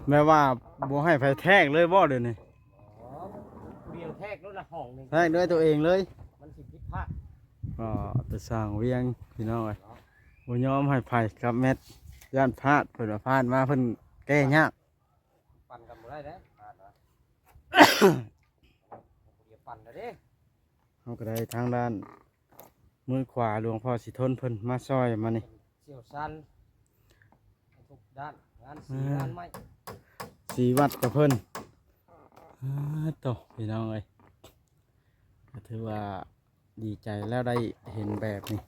ແບບວ່າບໍ່ໃຫ້ໃຜແທກເລີຍບໍ່ດຽວນີ້? ອໍ ຜູ້ດຽວແທກໂລດລະຫ້ອງໜຶ່ງ ແທກດ້ວຍຕົວເອງເລີຍ ມັນຊິຜິດພາດ. ກໍແຕ່ຊ່າງວຽງພີ່ນ້ອງເອີຍ ບໍ່ຍອມໃຫ້ໃຜກັບແມັດ ຢ້ານພາດ ເພິ່ນວ່າພາດມາເພິ່ນແກ້ຍາກ. ປັ່ນກັນບໍ່ໄດ້ເດ້ ພາດນະ ຜູ້ດຽວປັ່ນແລ້ວເດ້. ເຮົາກໍໄດ້ທາງດ້ານມືຂວາຫຼວງພໍ່ສີທົນເພິ່ນມາຊ່ອຍມານີ້ ເພິ່ນຊ່ຽວຊານທຸກດ້ານ ງານສີ ອ່າ ງານໄມ້ ສີວັດກັບເພິ່ນ. ອາ ໂຕ ພີ່ນ້ອງເອີຍ ກໍຖືວ່າດີໃຈແລ້ວໄດ້ເຫັນແບບນີ້.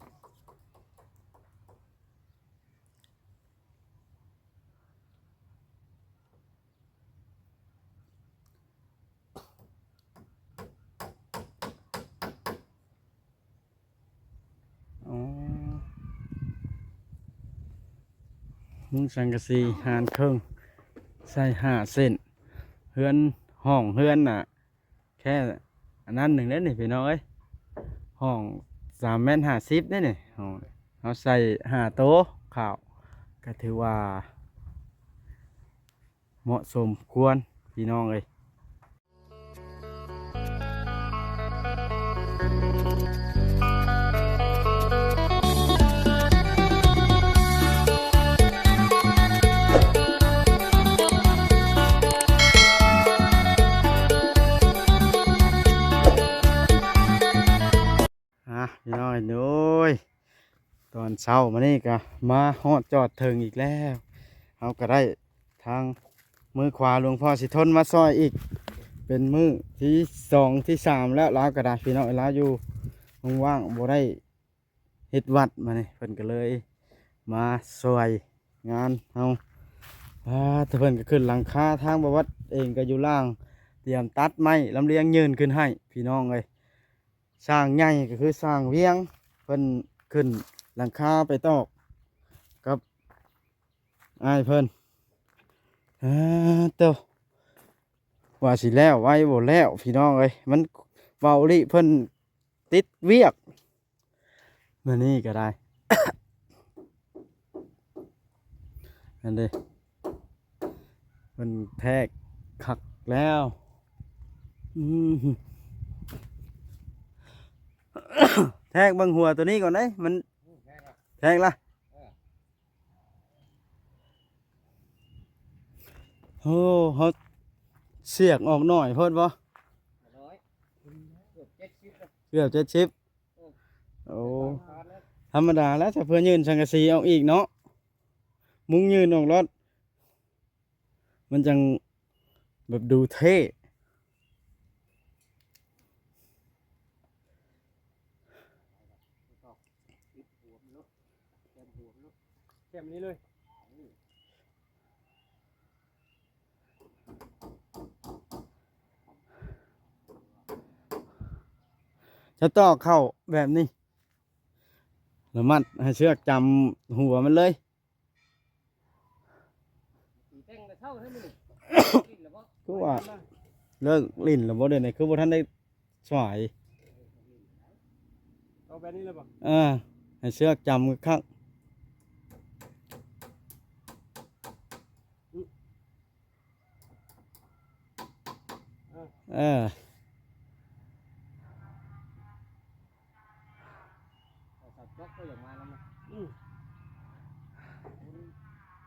ອໍ ມຸງສັງກະສີຫານເຄິ່ງ ໃສ່ຫ້າເສັ້ນ ເຮືອນ ຫ້ອງເຮືອນນະ ແຄ່ອັນນັ້ນໜຶ່ງເດ້ນີ້ພີ່ນ້ອງເອີຍ ຫ້ອງສາມແມັດຫ້າສິບເດ້ນີ້ ຫ້ອງ ເຮົາໃສ່ຫ້າໂຕ ຂ້າວ ກໍຖືວ່າ ເໝາະສົມຄວນພີ່ນ້ອງເອີຍ. ອ່ະ ພີ່ນ້ອງເອີຍ ໂດຍ ຕອນເຊົ້າມານີ້ກໍມາຮອດຈອດເຖິງອີກແລ້ວ ເຮົາກໍໄດ້ທາງມືຂວາຫຼວງພໍ່ສີທົນມາຊ່ອຍອີກ ເປັນມື້ທີສອງທີສາມແລ້ວ ລາວກໍໄດ້ ພີ່ນ້ອງເອີຍ ລາວຢູ່ ວ່າງໆ ບໍ່ໄດ້ເຮັດວັດມານີ້ ເພິ່ນກໍເລີຍມາຊ່ອຍງານເຮົາ. ອ່າ ແຕ່ເພິ່ນກໍຂຶ້ນຫຼັງຄາ ທາງບ່າວວັດເອງກໍຢູ່ລ່າງ ຕຽມຕັດໄມ້ລຳລຽງຍື່ນຂຶ້ນໃຫ້ ພີ່ນ້ອງເອີຍ. ຊ່າງໃຫຍ່ກໍຄືຊ່າງວຽງ ເພິ່ນຂຶ້ນຫຼັງຄາໄປຕອກກັບອ້າຍເພິ່ນ. ເອີ ໂຕ ວ່າຊິແລ້ວໄວບໍ່ແລ້ວ ພີ່ນ້ອງເອີຍ ມັນ ເວົ້າອີ່ຫຼີ ເພິ່ນຕິດວຽກ ມື້ນີ້ກໍໄດ້ ອັນເດ້ ມັນແທກຄັກແລ້ວ. ອືມ ແທກເບິ່ງຫົວໂຕນີ້ກ່ອນເດ້ ມັນແທກລະ. ໂອ້ ເຮົາສຽກອອກໜ້ອຍໂພດບໍ່? ໜ້ອຍ ເກືອບເຈັດສິບແລ້ວ ເກືອບເຈັດສິບ. ໂອ້ ທຳມະດາແລ້ວ ຖ້າເພື່ອຍື່ນສັງກະສີອອກອີກເນາະ ມຸງຍື່ນອອກໂລດ ມັນຈັ່ງແບບດູເທ່. ແຄມນີ້ເລີຍ ຈະຕອກເຂົ້າແບບນີ້ ລະມັດໃຫ້ເຊືອກຈຳຫົວມັນເລີຍ. ຄືວ່າເລີກຫຼິ້ນແລ້ວບໍ່ ດຽວນີ້ຄືບໍ່ທັນໄດ້ສວາຍ? ເອົາແບບນີ້ເລີຍບໍ່? ເອີ ໃຫ້ເຊືອກຈຳຄັກ. ເອີ ເອີ ສາວຈອກກໍຢາກມານຳນະ. ອືມ ຄົນ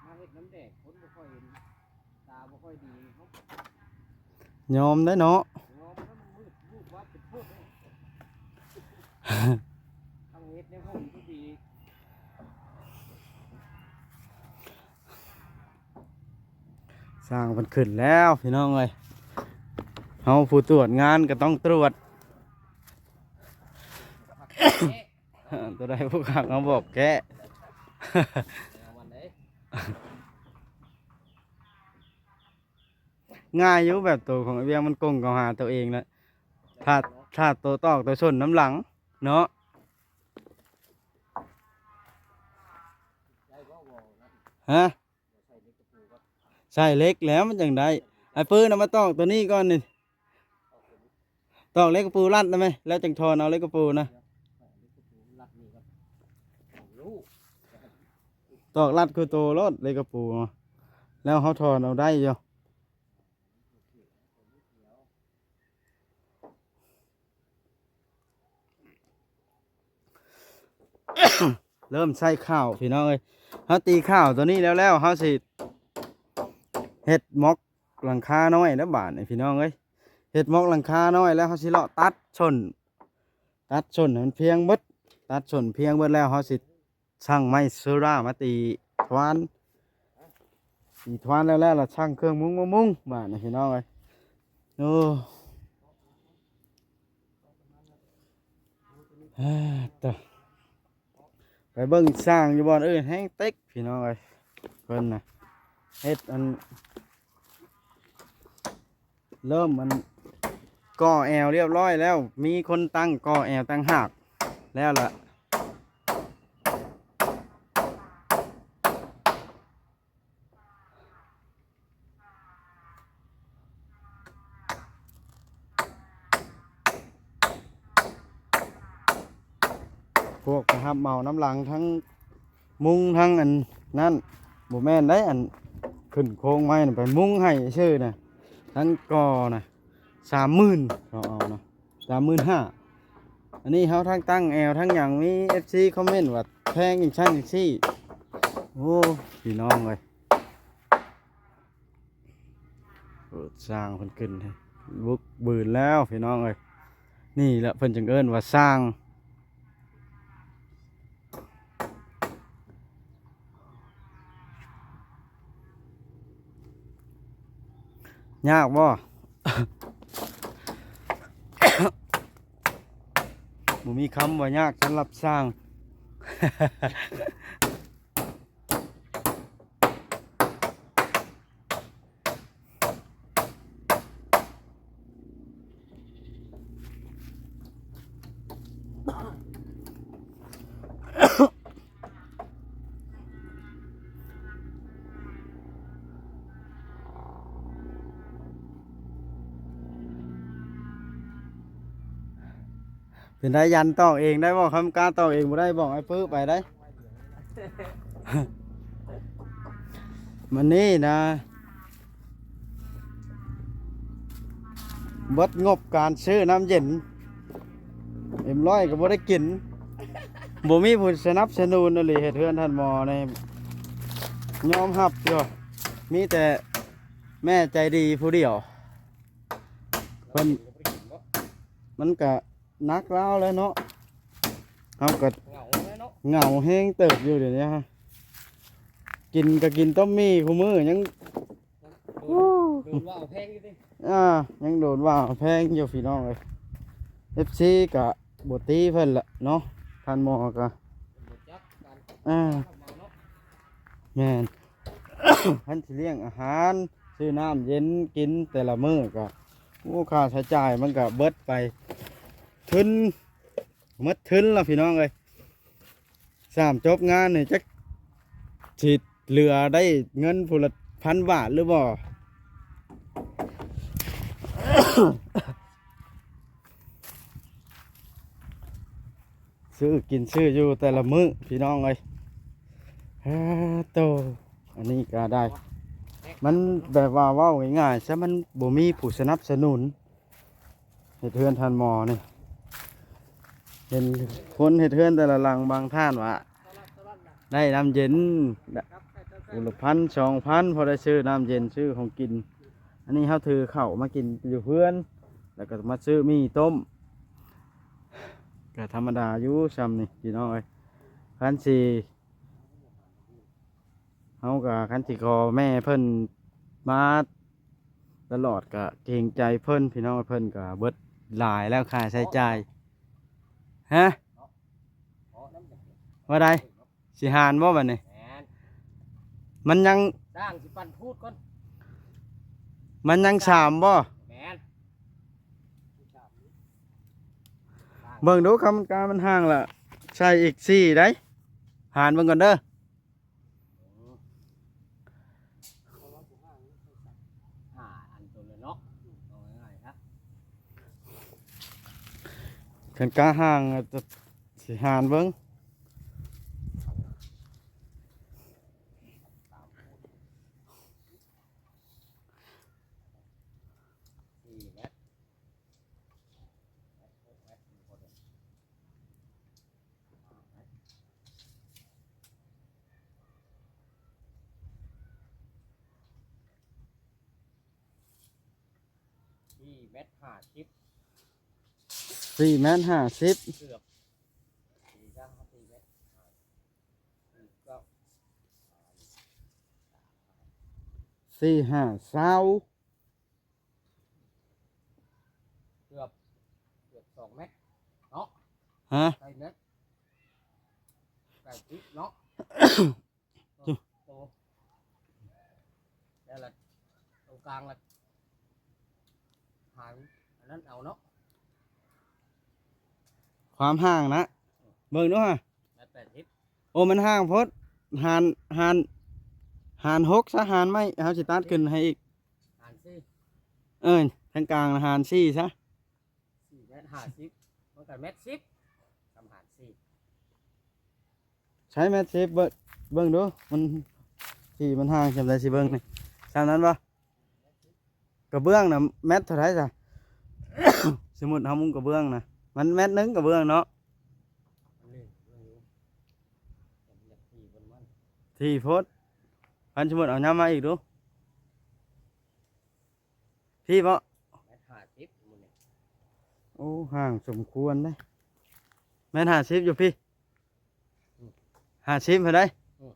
ມາເຮັດນຳແດກ ຄົນບໍ່ຄ່ອຍເຫັນ ຕາບໍ່ຄ່ອຍດີເນາະ. ຍອມໄດ້ເນາະ ຍອມແລ້ວ ມືດວາບເປັນໂພດເດ້. ທາງເຮັດໃນຫ້ອງກໍດີ ຊ່າງເພິ່ນຂຶ້ນແລ້ວ ພີ່ນ້ອງເອີຍ ເຮົາຜູ້ຕວດງານກໍຕ້ອງຕວດ. ຕົວໃດບໍ່ຄັກເຮົາບອກແກ້. ງ່າຍຢູ່ ແບບໂຕຂອງໄອ້ວຽງມັນກົງເຂົ້າຫາໂຕເອງແຫຼະ ຖ້າ ຖ້າໂຕຕອກໂຕຊົນນຳຫຼັງເນາະ. ຮະ? ໃສ່ເຫຼັກແລ້ວມັນຈັ່ງໄດ້. ໄອ້ປືນເອົາມາຕອກຕົວນີ້ກ່ອນນີ້ ຕອກເຫຼັກກະປູລັດໄດ້ໄໝ? ແລ້ວຈັ່ງຖອນເອົາເຫຼັກກະປູນະ ຕອກລັດຄູ່ໂຕໂລດເຫຼັກກະປູ. ແລ້ວເຮົາຖອນເອົາໄດ້ຢູ່. ເລີ່ມໃສ່ຂ່າວພີ່ນ້ອງເອີຍ. ເຮົາຕີຂ່າວຕົວນີ້ແລ້ວໆ ເຮົາຊິເຮັດໝອກຫຼັງຄານ້ອຍແລ້ວບາດນີ້ພີ່ນ້ອງເອີຍ. ເຮັດໝອກຫຼັງຄານ້ອຍແລ້ວ ເຮົາຊິເລາະຕັດສົ້ນ ຕັດສົ້ນໃຫ້ມັນພຽງເບິດ. ຕັດສົ້ນພຽງເບິດແລ້ວ ເຮົາຊິ ຊ່າງໄມ້ເຊີລາມາຕີທວານ ຕີທວານແລ້ວໆ ລະຊ່າງເຄື່ອງມຸງມາມຸງບາດນີ້ພີ່ນ້ອງເອີຍ. ໂອ້ ອາ ຕະ ໄປເບິ່ງຊ່າງຢູ່ບ່ອນອື່ນແຮງເຕັກພີ່ນ້ອງເອີຍ. ເພິ່ນນະເຮັດອັນ ເລີ່ມອັນກໍ່ແອວລຽບຮ້ອຍແລ້ວ ມີຄົນຕັ້ງກໍ່ແອວຕ່າງຫາກແລ້ວລະ. ພວກໄປຮັບເໝົານຳຫຼັງ ທັງມຸງທັງອັນນັ້ນ ບໍ່ແມ່ນໄດ໋ ອັນຂຶ້ນໂຄງໄມ້ນະ ໄປມຸງໃຫ້ຊື່ນະ ທັງກໍ່ນະ ສາມໝື່ນ ເຂົາເອົານະ ສາມໝື່ນຫ້າ. ອັນນີ້ເຮົາທັງຕັ້ງແອວທັງຫຍັງ ມີເອັຟຊີຄອມເມັນວ່າແພງຈັ່ງຊັ້ນຈັ່ງຊີ້. ໂອ້ ພີ່ນ້ອງເອີຍ ໂອ້ ຊ່າງເພິ່ນຂຶ້ນບຸກບືນແລ້ວພີ່ນ້ອງເອີຍ. ນີ້ແຫຼະເພິ່ນຈຶ່ງເອີ້ນວ່າຊ່າງ. ຍາກບໍ່? ບໍ່ມີຄຳວ່າຍາກສຳລັບຊ່າງ. ເປັນໄດ ຢັນຕອກເອງໄດ້ບໍ່? ຄຳກ້າຕອກເອງບໍ່ໄດ້ ບອກໄອ້ປຶ້ໄປໄດ໋. ມື້ນີ້ນະ ເບິດງົບການຊື້ນ້ຳເຢັນ ເອັມຮ້ອຍກໍບໍ່ໄດ້ກິນ ບໍ່ມີຜູ້ສະໜັບສະໜູນອີ່ຫຼີ. ເຮັດເຮືອນທ່ານໝໍນີ້ຍອມຮັບຢູ່ ມີແຕ່ແມ່ໃຈດີຜູ້ດຽວ ເພິ່ນ ມັນກະ ໜັກລາວແລ້ວເນາະ ເຮົາກໍເຫງົາແລ້ວເນາະ ເຫງົາແຮງເຕີບຢູ່ດຽວນີ້. ກິນກໍກິນຕົ້ມໝີ່ຄູ່ມື້ ຍັງ ໂດນ ໂດນວ່າເອົາແພງຢູ່ຕິ ອ່າ ຍັງໂດນວ່າເອົາແພງຢູ່ພີ່ນ້ອງເອີຍ. ເອັຟຊີກໍບໍ່ຕີເພິ່ນລະເນາະ ທ່ານໝໍກໍ ບໍ່ຈັກກັນ ອ່າ ເອົາມາເນາະ ແມ່ນ. ຄັນຊິລ້ຽງອາຫານ ຊື້ນ້ຳເຢັນກິນແຕ່ລະມື້ກໍ ໂອ້ ຄ່າໃຊ້ຈ່າຍມັນກໍເບິດໄປ ທຶນ ໝົດທຶນລະພີ່ນ້ອງເອີຍ. ສາມຈົບງານນີ້ຈັກຊິເຫຼືອໄດ້ເງິນຜູ້ລະພັນບາດຫຼືບໍ່? ຊື້ກິນຊື້ຢູ່ແຕ່ລະມື້ພີ່ນ້ອງເອີຍ. ອາ ໂຕ ອັນນີ້ກໍໄດ້ ມັນແບບວ່າເວົ້າງ່າຍໆຊະ ມັນບໍ່ມີຜູ້ສະໜັບສະໜູນເຮັດເຮືອນທ່ານໝໍນີ້. ເຫັນຄົນເຮັດເຮືອນແຕ່ລະຫຼັງບາງທ່ານວ່າໄດ້ນ້ຳເຢັນ ຜູ້ລະພັນສອງພັນ ພໍໄດ້ຊື້ນ້ຳເຢັນຊື້ຂອງກິນ. ອັນນີ້ເຮົາຖືເຂົ້າມາກິນຢູ່ເຮືອນ ແລ້ວກໍມາຊື້ໝີ່ຕົ້ມ ກໍທຳມະດາຢູ່ຊ່ຳນີ້ພີ່ນ້ອງເອີຍ. ຄັນຊິ ເຮົາກໍຄັນຊິຂໍແມ່ເພິ່ນມາຕະຫຼອດກໍເກງໃຈເພິ່ນພີ່ນ້ອງ ເພິ່ນກໍເບິດຫຼາຍແລ້ວຄ່າໃຊ້ຈ່າຍ. ຮະ? ວ່າໃດ? ຊິຫານບໍ່ບັດນີ້? ແມ່ນ ມັນຍັງ ສ້າງຊິປັນພູດກ່ອນ ມັນຍັງສາມບໍ່? ແມ່ນ ເບິ່ງດູ ຄຳມັນກາມັນຫ່າງລະ ໃສ່ອີກສີ່ໄດ໋ ຫານເບິ່ງກ່ອນເດີ. ຫ້າອັນຕົວເລີຍເນາະ ເອົາງ່າຍໆຊະ ຄັນກາຫ່າງ ຊິຫານເບິ່ງ. ແມັດຫ້າສິບ ສີ່ແມັດຫ້າສິບ ເກືອບ ສີ່ຊະ ສີ່ແມັດຫ້າສິບ ເກືອບ ສີ່ຫ້າຊາວ ເກືອບ ເກືອບສອງແມັດເນາະ ຮະ ໃສ່ແມັດ ແປດສິບເນາະ ໂຕ ແລ້ວລະ ໂຕກາງລະ ຫານອັນນັ້ນເອົາເນາະ ຄວາມຫ່າງນະ ເບິ່ງດູຫະ ແມັດແປດສິບ ໂອ້ ມັນຫ່າງໂພດ ຫານ ຫານ ຫານຫົກຊະ ຫານໄມ້ ເຮົາຊິຕັດຂຶ້ນໃຫ້ອີກ ຫານສີ່ ເອີ ທາງກາງນະຫານສີ່ຊະ ສີ່ແມັດຫ້າສິບ ມັນກໍແມັດສິບ ກຳຫານສີ່ ໃຊ້ແມັດສິບເບິ່ງ ເບິ່ງດູ ມັນ ສີ່ມັນຫ່າງສ່ຳໃດ ຊິເບິ່ງນີ້ ສ່ຳນັ້ນບໍ່? ກະເບື້ອງນະແມັດເທົ່າໃດຊະ? ສົມມຸດເຮົາມຸງກະເບື້ອງນະ ມັນແມັດໜຶ່ງກະເບື້ອງເນາະ ມັນເລີຍເບິ່ງຢູ່ ມັນຢາກທີ່ເພິ່ນມັນ ທີ່ໂພດ ຄັນສົມມຸດເອົາຫຍ້ຳມາອີກດູ ພີ້ເບາະ ແມັດຫ້າສິບມື້ນີ້ ໂອ້ ຫ່າງສົມຄວນເດ້ ແມັດຫ້າສິບຢູ່ພີ້ ອືມ ຫ້າສິບເທົ່າໃດ? ອືມ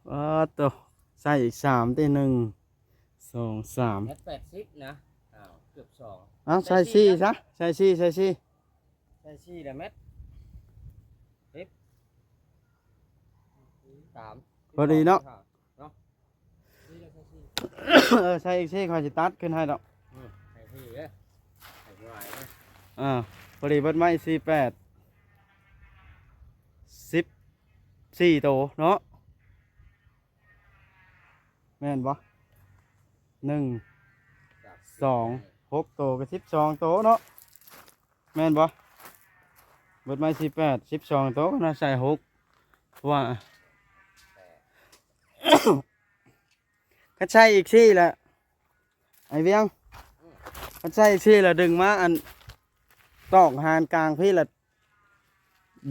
ປາດໂທ້ ໃສ່ອີກສາມຕິ ໜຶ່ງ ສອງ ສາມ ແມັດແປດສິບນະ ອ້າວ ເກືອບສອງ ເອົາ ໃສ່ສີ່ຊະ ໃສ່ສີ່ ໃສ່ສີ່ ໃສ່ສີ່ລະແມັດສິບ ສາມ ພໍດີເນາະ ເນາະ ເອີ ໃສ່ອີກສີ່ ຂ້ອຍຊິຕັດຂຶ້ນໃຫ້ດອກ ອືມ ໃສ່ສີ່ເດີ ໃສ່ຫຼາຍເດີ ອ່າ ພໍດີເບິດໄມ້ສີ່ແປດ ສິບສີ່ໂຕເນາະ ແມ່ນບໍ່? ໜຶ່ງ ສອງ ຫົກໂຕ ກໍສິບສອງໂຕເນາະ ແມ່ນບໍ່? ເບິດໄມ້ສີ່ແປດ ສິບສອງໂຕນະ ໃສ່ຫົກ ເພາະວ່າ ຄັນໃສ່ອີກສີ່ລະ ໄອ້ວຽງ ຄັນໃສ່ອີກສີ່ລະດຶງມາອັນຕອກຫານກາງພີ້ລະ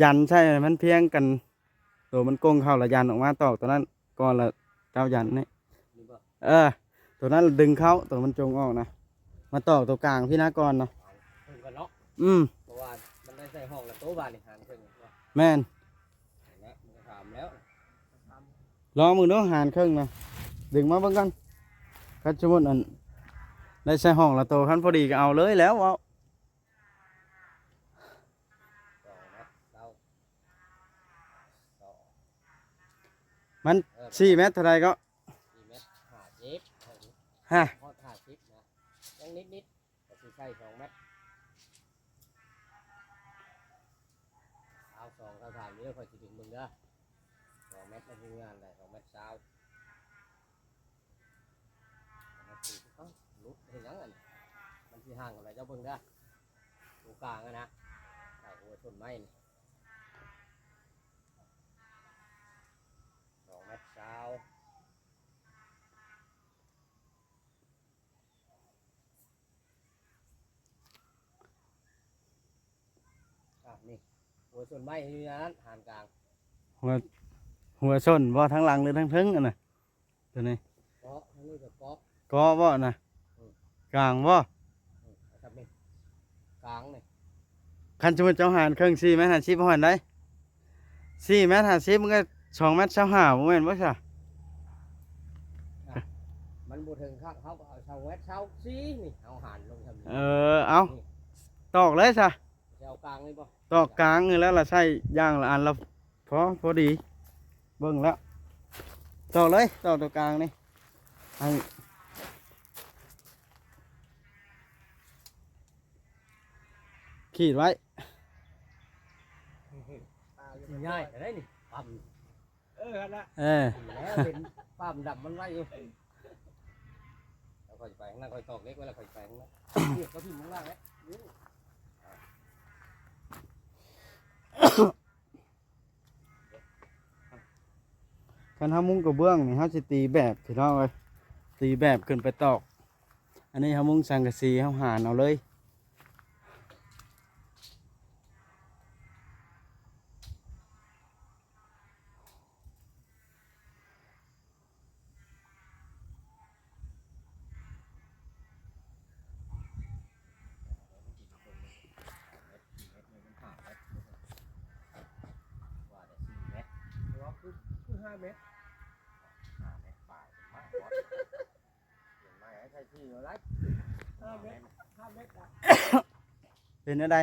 ຢັນໃສ່ໃຫ້ມັນພຽງກັນ ໂຕມັນກົງເຂົ້າລະຢັນອອກມາຕອກໂຕນັ້ນ ກ່ອນລະເຈົ້າຢັນນີ້ ນີ້ບໍ່? ເອີ ໂຕນັ້ນລະດຶງເຂົ້າ ໂຕມັນຈົງອອກນະ ມາຕອກໂຕກາງພີ້ນະກ່ອນນະ ເພິ່ນກ່ອນເນາະ ອືມ ເພາະວ່າມັນໄດ້ໃສ່ຫ້ອງລະໂຕບາດນີ້ຫານເພິ່ນ ແມ່ນ ແລ້ວມັນກໍຖາມແລ້ວ ລອງເບິ່ງດູຫານເຄິ່ງນະ ດຶງມາເບິ່ງກ່ອນ ຄັນສົມມຸດອັນ ໄດ້ໃສ່ຫ້ອງລະໂຕ ຄັນພໍດີກໍເອົາເລີຍແລ້ວເວົ້າ ມັນ ເອີ ສີ່ແມັດເທົ່າໃດເກາະ? ສີ່ແມັດຫ້າສິບ ຮະ ຮອດຫ້າສິບນະ ຍັງນິດໆ ກໍຊິໃສ່ສອງແມັດ ຊາວສອງ ຊາວສາມນີ້ເດີ ຂ້ອຍຊິດຶງເບິ່ງເດີ ສອງແມັດ ມັນຊິງາມໄດ໋ ສອງແມັດຊາວ ເອົ້າ ຫຼຸດເຮັດຫຍັງອັນ ມັນຊິຫ່າງກັນລະ ເຈົ້າເບິ່ງເດີ ໂຕກາງຫັ້ນນະ ໃສ່ຫົວຕົ້ນໄມ້ນີ້ ສອງແມັດຊາວ ອ່ະ ນີ້ ຫົວສົ້ນໄມ້ຢູ່ນັ້ນ ຫານກາງ ຫົວ ຫົວສົ້ນບໍ່ ທາງຫຼັງ ຫຼື ທາງເທິງ ອັນນະ ໂຕນີ້ ເກາະ ທາງນີ້ກໍເກາະ ເກາະບໍ່ນະ? ອືມ ກາງບໍ່? ອືມ ເອົາຊຳນີ້ ກາງນີ້ ຄັນສົມມຸດເຈົ້າຫານເຄິ່ງ ສີ່ແມັດຫ້າສິບ ເຮົາຫັນໄດ໋ ສີ່ແມັດຫ້າສິບ ມັນກໍສອງແມັດຊາວຫ້າ ບໍ່ແມ່ນບໍ່ຊະ? ອ່ະ ມັນບໍ່ເຖິງຄັກ ເຮົາກໍເອົາສອງແມັດຊາວສີ່ນີ້ ເຮົາຫານລົງຊຳນີ້ ເອີ ເອົາ ນີ້ ຕອກເລີຍຊະ ຊິເອົາກາງນີ້ບໍ່? ຕອກກາງນີ້ແລ້ວລະໃສ່ຢ່າງລະອັນລະ ພໍ ພໍດີ ເບິ່ງແລ້ວ ຕອກເລີຍ ຕອກຕົວກາງນີ້ ໃຫ້ ຂີດໄວ້ ງ່າຍແທ້ນີ້ ປ້ຳ ເອີ ຫັ້ນລະ ເອີ ແລ້ວເຫັນປ້ຳດຳມັນໄວ້ຢູ່ ແລ້ວຂ້ອຍໄປທາງນັ້ນ ຂ້ອຍຕອກເຫຼັກໄວ້ແລ້ວ ຂ້ອຍໄປທາງນັ້ນ ເກັບກໍຖິ້ມຂ້າງລ່າງແຫຼະ ຄັນເຮົາມຸງກະເບື້ອງນີ້ ເຮົາຊິຕີແບບ ພີ່ນ້ອງເອີຍ ຕີແບບຂຶ້ນໄປຕອກ ອັນນີ້ເຮົາມຸງສັງກະສີ ເຮົາຫານເອົາເລີຍ. ຫ້າແມັດ ຫ້າແມັດປາຍ ມາກວ່າ ເປັນໄມ້ໃຫ້ໃຊ້ທີ່ເລີຍ ຫ້າແມັດ ຫ້າແມັດ ເປັນແນວໃດ?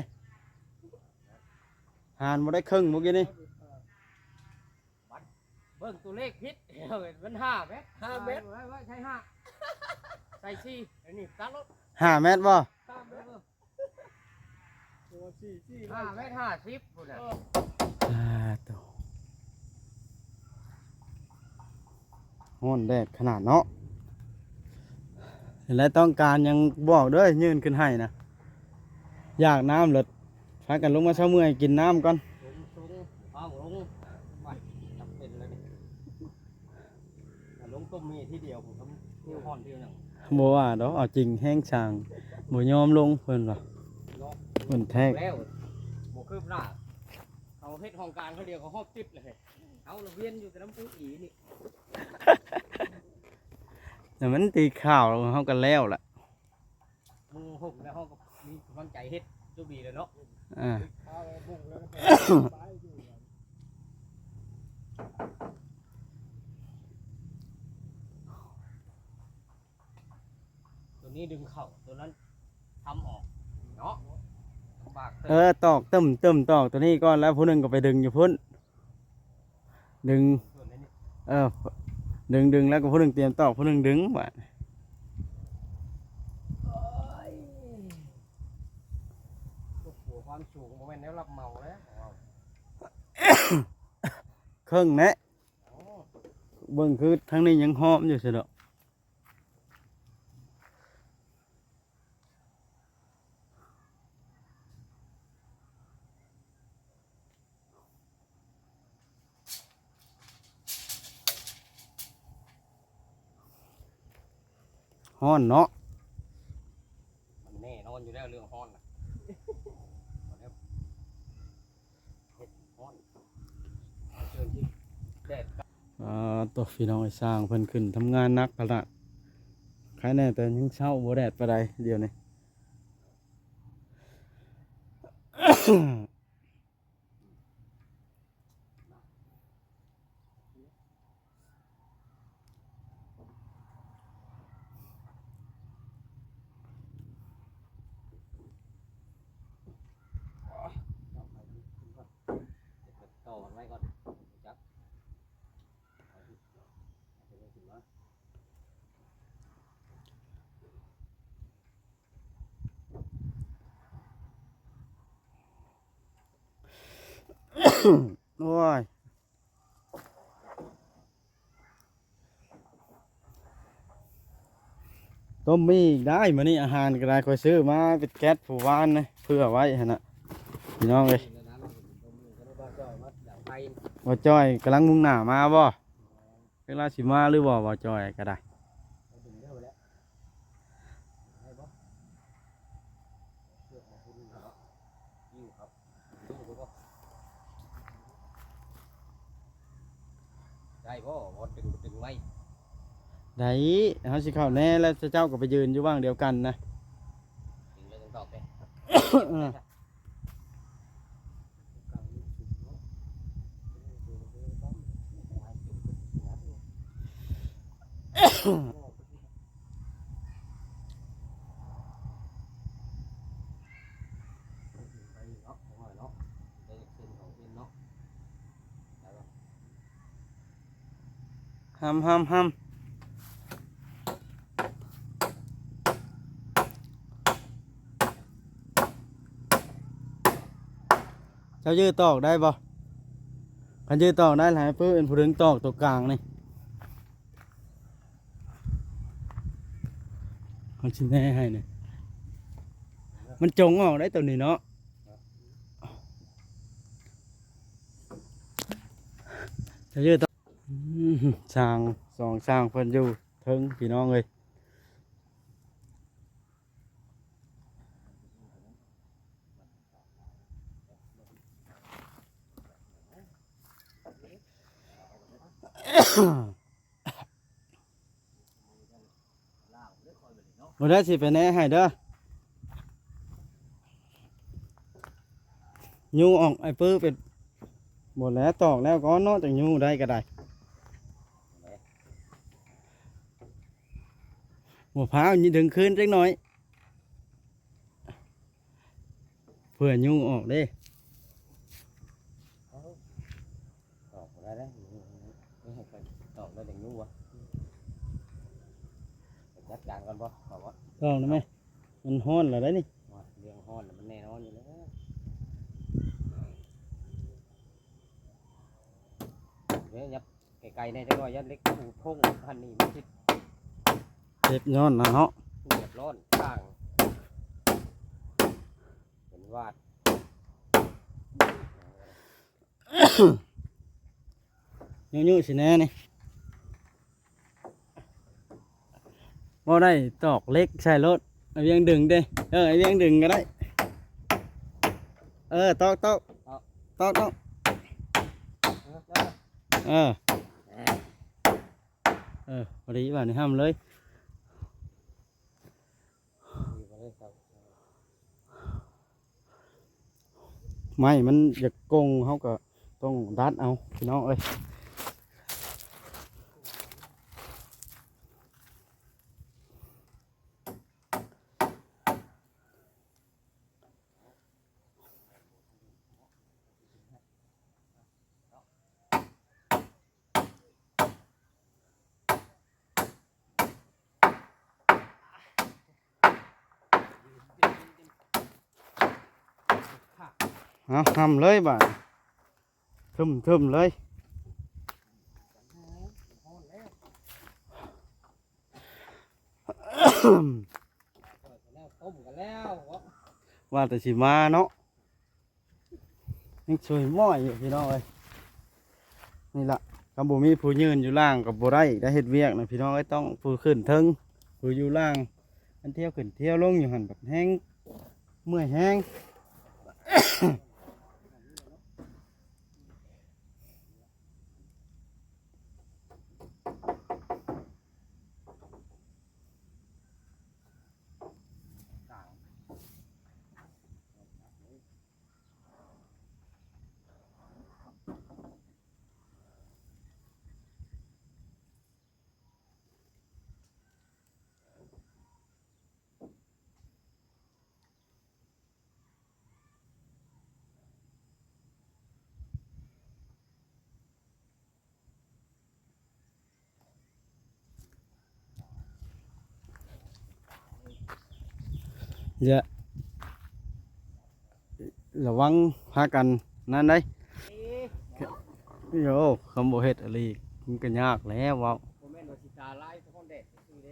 ຫານບໍ່ໄດ້ເຄິ່ງມື້ກີ້ນີ້. ເອີ ບັດເບິ່ງຕົວເລກຜິດ ມັນຫ້າແມັດ ຫ້າແມັດ ໄວ້ ໄວ້ໃຊ້ຫ້າ ໃສ່ສີ່ ອັນນີ້ຕັດລົດ ຫ້າແມັດບໍ່? ຫ້າແມັດ ເອີ ໂອ້ ສີ່ ສີ່ ຫ້າແມັດຫ້າສິບພຸ້ນນະ ເອີ ອ່າ ໂຕ ຮ້ອນແດດຂະໜາດເນາະ. ແລະ ຕ້ອງການຫຍັງບອກເດີ ຍື່ນຂຶ້ນໃຫ້ນະ ຢາກນ້ຳເລີດ ພາກັນລົງມາເຊົາເມື່ອຍ ກິນນ້ຳກ່ອນ. ລົງ ລົງ ເອົາລົງ ໄປ ຈຳເປັນແລ້ວນີ້ ລົງຕົ້ມມີທີດຽວ ຜົມກໍມີຮ້ອນທີໜຶ່ງ. ບໍ່ວ່າດອກ ເອົາຈິງແຮງຊ່າງ ບໍ່ຍອມລົງ ເພິ່ນວ່າ ເນາະ ເພິ່ນແທກ ແລ້ວ ບໍ່ຄືບໜ້າ ເຂົາເຮັດຫ້ອງການເຂົາດຽວ ເຂົາຮອບຕິດເລີຍ ເຮົາລະວຽນຢູ່ແຕ່ນຳປູອີນີ້ ແຕ່ມັນຕີຂ່າວ ເຮົາກໍແລ້ວລະ ມຸງຫົ່ມແລ້ວເຮົາກໍມີກຳລັງໃຈເຮັດ ໂຊກດີແລ້ວເນາະ ອ່າ ຕົວນີ້ດຶງເຂົ້າ ຕົວນັ້ນທຳອອກເນາະ ລຳບາກເຕີບ ເອີ ຕອກເຕີມໆ ຕອກຕົວນີ້ກ່ອນ ແລ້ວຜູ້ໜຶ່ງກໍໄປດຶງຢູ່ພຸ້ນ. ດຶງ ເອີ ດຶງ ດຶງແລ້ວກໍຜູ້ໜຶ່ງຕຽມຕອກ ຜູ້ໜຶ່ງດຶງບາດນີ້. ໂອ້ຍ ຕົວຄວາມສູງບໍ່ແມ່ນແນວຮັບເໝົາເດ້ ເຄິ່ງແນະ ໂອ້ ເບິ່ງຄືທາງນີ້ຍັງຫອມຢູ່ຊະດອກ. ຮ້ອນເນາະ ມັນແນ່ນອນຢູ່ແລ້ວເລື່ອງຮ້ອນນະ ເຮັດຮ້ອນ ເຊີນທີ່ແດດ ອ່າ ໂຕ ພີ່ນ້ອງເອີຍ ຊ່າງເພິ່ນຂຶ້ນທຳງານໜັກຂະໜາດ ໃຄແນ່ແຕ່ຍັງເຊົ້າ ບໍ່ແດດປານໃດດຽວນີ້. ຕໍ່ກັນໄວ້ກ່ອນ ຈັກ ໂອ້ຍ ຕົ້ມໝີ່ອີກໄດ້ ມື້ນີ້ອາຫານກໍໄດ້ ຂ້ອຍຊື້ມາເປັນແກັດຜູ້ວານນະ ເຜື່ອໄວ້ຫັ້ນນະ ພີ່ນ້ອງເອີຍ. ບ່າວຈ້ອຍກຳລັງມຸ່ງໜ້າມາບໍ່? ຈັກລາວຊິມາຫຼືບໍ່ ບ່າວຈ້ອຍກໍໄດ້. ໄດ້ບໍ່? ບໍ່ດຶງ ດຶງໄວ້ ໄດ້ ເຮົາຊິເຂົ້າແນ່ ແລ້ວເຈົ້າກໍໄປຢືນຢູ່ຫວ່າງດຽວກັນນະ ດຶງແລ້ວຈັ່ງຕອກເດ້. ເອີ. ຫຳ ຫຳ ຫຳ ເຈົ້າຢືດຕອກໄດ້ບໍ່? ຄັນຢືດຕອກໄດ້ ໃຫ້ເປີເປັນຜູ້ດຶງຕອກຕົວກາງນີ້ ເຮົາຊິແນໃຫ້ນີ້ ມັນຈົ່ງອອກໄດ້ຕົວນີ້ເນາະ ເຈົ້າຢືດຕອກ. ອືມ ຊ່າງ ສອງຊ່າງເພິ່ນຢູ່ເທິງ ພີ່ນ້ອງເອີຍ. ບໍ່ໄດ້ ຊິໄປແນໃຫ້ເດີ ຍູ້ອອກ ອ້າຍປຶ້ເປັນ ບໍ່ແລ້ວ ຕອກແລ້ວກ່ອນເນາະ ຈັ່ງຍູ້ໄດ້ກໍໄດ້. ຫົວພ້າວນີ້ດຶງຄືນຈັກໜ້ອຍ ເພື່ອຍຸງອອກເດ້. ຕອກບໍ່ໄດ້ເດ້ ນີ້ ນີ້ ນີ້ ໃຫ້ຂ້ອຍຕອກແລ້ວຈັ່ງຢູ່ວະ ຈັດການກ່ອນບໍ່ ເອົາບໍ່ ຕອກໄດ້ໄໝ? ມັນຮ້ອນແລ້ວເດ້ນີ້ ໂອ້ຍ ເລື່ອງຮ້ອນນະມັນແນ່ນອນຢູ່ແລ້ວ ເດີ ຫຍັບໄກໆແດ່ຈັກໜ້ອຍ ຢ້ານເຫຼັກຜຸໂພງ ອັນນີ້ມັນຊິ ເຈັບຍ້ອນນະເນາະ ເດືອດຮ້ອນຂ້າງ ເປັນຫວັດ ຍຸໆຊິແນ່ນີ້ ບໍ່ໄດ້ຕອກເຫຼັກໃສ່ໂລດ ອ້າຍວຽງດຶງເດ້ ເອີ ອ້າຍວຽງດຶງກໍໄດ້ ເອີ ຕອກ ຕອກ ຕອກ ຕອກ ເອີ ເອີ ພໍດີບາດນີ້ຫ້ຳເລີຍ. ໄມ້ມັນຢາກກົງ ເຮົາກໍຕ້ອງດັດເອົາ ພີ່ນ້ອງເອີຍ. ເອົາ ຫ້ຳເລີຍບາດ ທຶ້ມໆເລີຍ. ວ່າແຕ່ຊິມາເນາະ. ຍັງຊ່ວຍໝ້ອຍຢູ່ພີ່ນ້ອງເອີຍ. ນີ້ລະ ຄັນບໍ່ມີຜູ້ຢືນຢູ່ລ່າງກໍບໍ່ໄດ້ ໄດ້ເຮັດວຽກນະພີ່ນ້ອງເອີຍ. ຕ້ອງຜູ້ຂຶ້ນເທິງ ຜູ້ຢູ່ລ່າງ ອັນທ່ຽວຂຶ້ນທ່ຽວລົງຢູ່ຫັ້ນບັດແຮງເມື່ອຍແຮງ. ຢ່າ ລະວັງພາກັນນັ້ນໄດ໋. ໂອ້ ຄຳບໍ່ເຮັດອີ່ຫຼີ ມັນກໍຍາກແລ້ວເວົ້າ. ບໍ່ແມ່ນວ່າຊິຕາລາຍສະທ້ອນແດດຊື່ໆເດ້.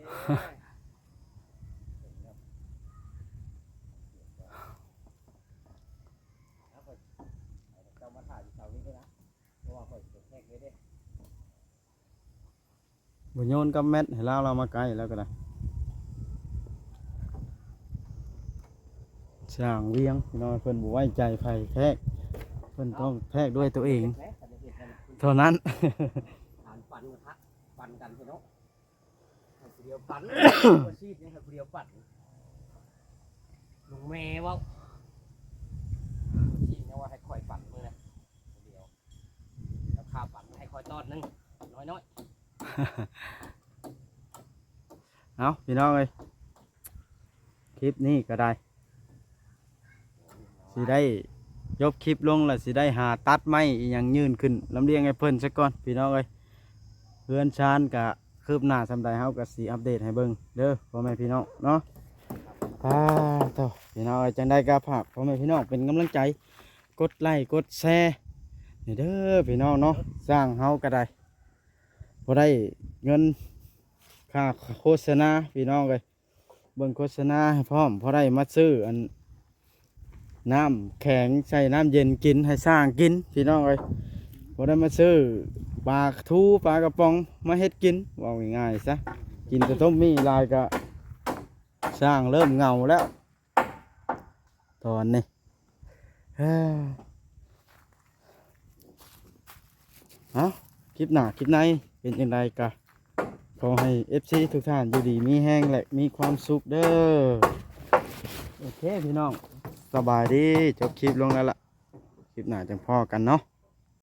ເຈົ້າມາຖ້າຢູ່ເສົານີ້ເດີນະ ເພາະວ່າຂ້ອຍຊິໄປແທກເລີຍເດ້. ບໍ່ໂຍນກັບແມັດໃຫ້ລາວ ລາວມາໃກ້ແລ້ວກໍໄດ້. ຊ່າງວຽງພີ່ນ້ອງ ເພິ່ນບໍ່ໄວ້ໃຈໃຜແທກ ເພິ່ນຕ້ອງແທກດ້ວຍຕົວເອງເທົ່ານັ້ນ. ການປັ່ນກະທະ ປັ່ນກັນພີ່ນ້ອງ ໃຫ້ຜູ້ດຽວປັ່ນ ອາຊີບຍັງໃຫ້ຜູ້ດຽວປັ່ນ. ລຸງແມ່ເວົ້າ ອາຊີບຍັງວ່າໃຫ້ຂ້ອຍປັ່ນມື້ນະ ຜູ້ດຽວ ແລ້ວຄ່າປັ່ນໃຫ້ຂ້ອຍຕອນໜຶ່ງ ນ້ອຍໆ. ເອົາ ພີ່ນ້ອງເອີຍ ຄລິບນີ້ກໍໄດ້ ຊິໄດ້ຈົບຄລິບລົງ ແລ້ວຊິໄດ້ຫາຕັດໄມ້ອີ່ຫຍັງຍື່ນຂຶ້ນລຳລຽງໃຫ້ເພິ່ນຊະກ່ອນ ພີ່ນ້ອງເອີຍ. ເຮືອນຊານກະຄືບໜ້າສ່ຳໃດ ເຮົາກໍຊິອັບເດດໃຫ້ເບິ່ງເດີ ພໍ່ແມ່ພີ່ນ້ອງເນາະ. ອາ ໂທ້ ພີ່ນ້ອງເອີຍ ຈັ່ງໃດກໍຝາກພໍ່ແມ່ພີ່ນ້ອງເປັນກຳລັງໃຈ ກົດໄລກົດແຊແດ່ເດີ ພີ່ນ້ອງເນາະ. ຊ່າງເຮົາກໍໄດ້ ບໍ່ໄດ້ເງິນຄ່າໂຄສະນາ ພີ່ນ້ອງເອີຍ. ເບິ່ງໂຄສະນາໃຫ້ພ້ອມ ພໍໄດ້ມາຊື້ອັນ ນ້ຳແຂງໃສ່ນ້ຳເຢັນກິນໃຫ້ຊ່າງກິນ ພີ່ນ້ອງເອີຍ. ພໍໄດ້ມາຊື້ປາທູປາກະປ໋ອງມາເຮັດກິນ ເວົ້າງ່າຍໆຊະ. ກິນແຕ່ຕົ້ມໝີ່ຫຼາຍກະ ຊ່າງເລີ່ມເຫງົາແລ້ວຕອນນີ້. ເອີ ເອົ້າ ຄລິບໜ້າຄລິບໃນເປັນຈັ່ງໃດກະ ຂໍໃຫ້ເອັຟຊີທຸກທ່ານຢູ່ດີມີແຮງ ແລະ ມີຄວາມສຸກເດີ. ໂອເຄພີ່ນ້ອງ ສະບາຍດີ ຈົບຄລິບລົງແລ້ວລະ ຄລິບໜ້າຈັ່ງພໍ້ກັນເນາະ.